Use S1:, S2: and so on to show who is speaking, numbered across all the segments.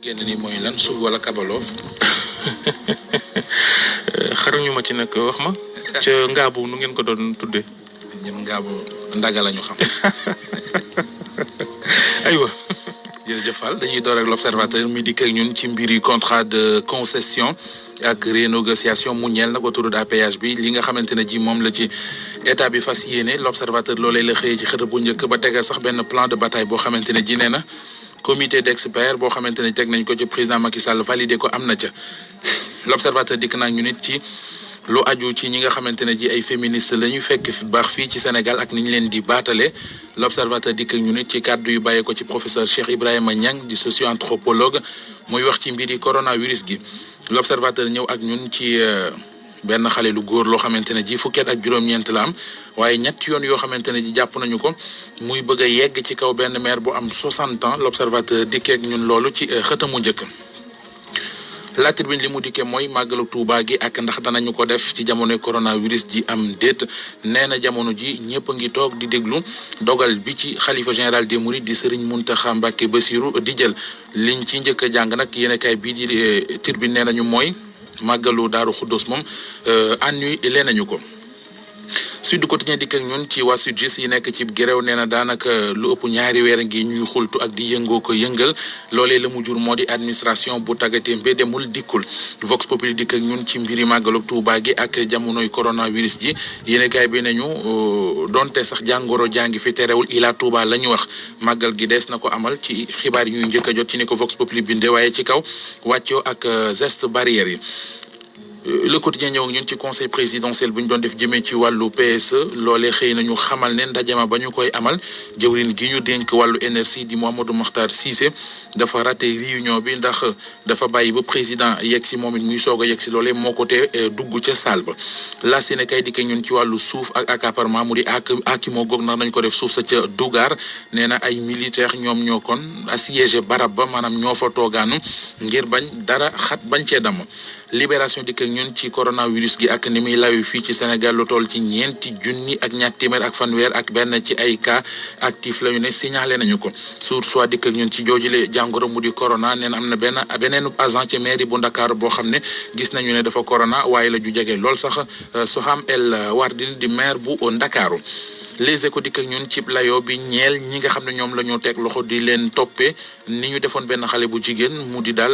S1: génn ni mooy lan sub wala kabaloof xaruñu ma ci nag wax ma ca ngaabu nu ngeen ko doon tudde ñun ngaabu ndaga lañu xam aywa jërëjëf Fall dañuy door ak l'observateur mi dikk ak ñun ci mbiri contrat de concession ak renégociation mu ñeel nag autoroute à péage bi li nga xamante ne ji moom la ci état bi fas yéene l'observateur loolee la xëyee ci xët bu njëkk ba tegal sax benn plan de bataille boo xamante ne ji nee na comité d'experts boo xamante ne teg nañ ko ci président Macky Sall validé ko am na ca l'observateur dikk naa ñu nit ci lu aju ci ñi nga xamante ne ji ay féministes la ñu fekk fi baax fii ci Sénégal ak ni ñu leen di baatale l'observateur dikk ñu nit ci kàddu yu bàyyee ko ci professeur Cheikh Ibrahima Niang di socio-anthropologue muy wax ci mbiri coronavirus gi l'observateur ñëw ak ñun ci benn xale lu góor loo xamante ne ji fukkeet ak juróom-ñeent la am waaye ñetti yoon yoo xamante ne ji jàpp nañu ko muy bëgg a yegg ci kaw benn maire bu am 60 ans l'observateur dikkee ak ñun loolu ci xëtamu njëkk. La Tribune li mu dikkee mooy màggalu Tuuba gi ak ndax danañu ko def ci jamonoy coronavirus ji am déet nee na jamono ji ñëpp a ngi toog di déglu dogal bi ci xalifa général des Mourides di Serigne Mountakha Mbacké Bassirou di jël liñ ci njëkk a jàng nag yéenekaay bii di Tribune nee nañu mooy màggalu Daaru Xuddoos moom annulé nañu ko. Sud Quotidien dikk ak ñun ci waa SYTJUST yi nekk ci grève nee na daanaka lu ëpp ñaari weer ngi ñuy xultu ak di yëngoo ko yëngal loolee la mu jur moo di administration bu tàggatee mbe demul dikkul Vox Populi dikk ak ñun ci mbiri màggalu Tuuba gi ak jamonoy coronavirus ji yéene gaay bi nañu donte sax jàngoro jàngi fi terewul Ila Touba la ñu wax màggal gi dees na ko amal ci xibaar yi ñuy njëkk a jot ci ni ko Vox Populi binde waaye ci kaw wàccoo ak geste barrière yi. Le Quotidien ñëw ñun ci conseil présidentiel bu ñu doon def jëmee ci wàllu PSE loolee xëy nañu xamal ne ndajama ba ñu koy amal jëwrin gi ñu dénk wàllu énergie di Mouhamadou Makhtar Cissé dafa raté réunion bi ndax dafa bàyyi ba président yegg si moom it muy soog a yegg si loolee moo ko te dugg ca salle ba la Séné kay dikk ñun ci wàllu suuf ak accaparement mu di akimoo goog nar nañ ko def suuf sa ca Dougar nee na ay militaire ñoom ñoo kon assiégé barab ba maanaam ñoo fa toogaanu ngir bañ dara xat bañ cee damm Libération dikk ak ñun ci coronavirus gi ak ni muy lawi fii ci Sénégal lu toll ci ñeenti junni ak ñaar téeméer ak fanweer ak benn ci ay cas actif la ñu ne signalé nañu ko Source A dikk ak ñun ci joojule jàngoro mu di corona nee na am na beneen agent ci mairie bu Ndakaaru boo xam ne gis nañu ne dafa corona waaye la ju jege lool sax Soham El Wardini di maire bu Ndakaaru Les Échos dikk ak ñun ci layo bi ñeel ñi nga xam ne ñoom la ñu teg loxo di leen toppee ni ñu defoon benn xale bu jigéen mu di daal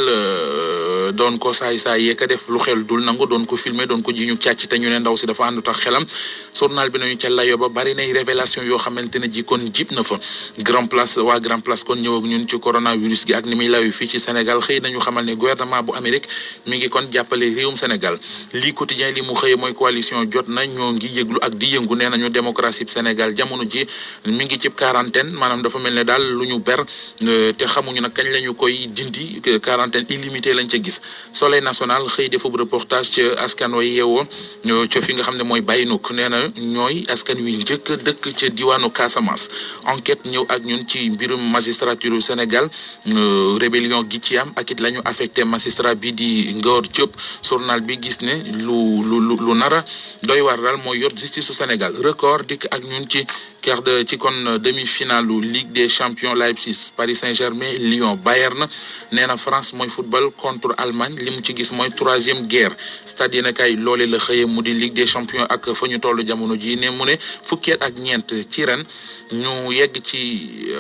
S1: doon ko saay yeeka def lu xel dul nangu doon ko filmer doon ko ji ñu càcc te ñu ne ndaw si dafa àndut ak xelam journal bi nañu ca layo ba bari nay révélation yoo xamante ne ji kon jib na fa Grand Place kon ñëw ak ñun ci coronavirus gi ak ni muy layo fii ci Sénégal xëy nañu xamal ne gouvernement bu Amérique mi ngi kon jàppale réewum Sénégal lii quotidien li mu xëye mooy coalition jot na ñoo ngi yëglu ak di yëngu nee nañu démocratie Sénégal jamono ji mi ngi ci quarantaine maanaam dafa mel ne daal lu ñu ber te xamuñu nag kañ la ñu koy dindi quarantaine illimité lañ ca gis Soleil national xëy defub reportage ca askan wa yeewoo ca fi nga xam ne mooy Baynuk nee na ñooy askan wi njëkk dëkk ca diwaanu Casamance enquête ñëw ak ñun ci mbirum magistrature Sénégal rébellion gi ci am ak it la ñu affecté magistrat bi di Ngor Diop journal bi gis ne lu nara doy war daal mooy yor justice su Sénégal record dikk ak ñun ci ci kon demi-finale Ligue des champions Leipzig Paris Saint-Germain Lyon Bayern nee na France mooy football contre Allemagne li mu ci gis mooy troisième guerre stade yéen a kay loole la xëyee mu di Ligue des champions ak fa ñu toll jamono ji ne mu ne fukkeet ak ñeent ci ren ñu yegg ci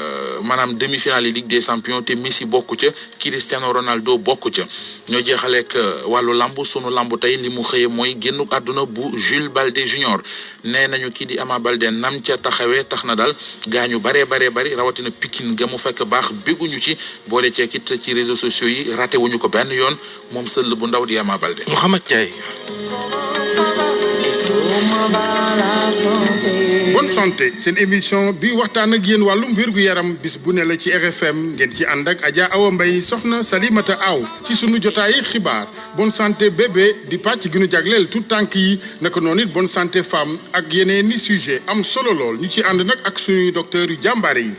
S1: maanaam demi-finale yi Ligue des champions te Messi bokku ca Cristiano Ronaldo bokku ca ñoo jeexaleek wàllu lamb sunu lamb tey li mu xëyee mooy génnu àdduna bu Jules Balde Junior nee nañu kii di Ama Balde nam ca taxawee tax na daal gaañu baree bari rawatina Pikine ga mu fekk baax bégguñu ci boole ceekit ci réseaux sociaux yi raté wuñu ko benn yoon moom sëll bu ndaw di Ama Balde. Mouhamed Ndiaye.
S2: Bonne santé seen émission bi waxtaan ak yéen wàllum wér-gu-yaram bis bu ne la ci RFM ngeen ci ànd ak Adja Awa Mbaye soxna Salimata Aw ci sunu jotaayi xibaar bonne santé bébé di pàcc gi nu jagleel tout tànk yi naka noonu it bonne santé femme ak yeneen i sujet am solo lool ñu ci ànd nag ak suñuy docteur yu jàmbaare yi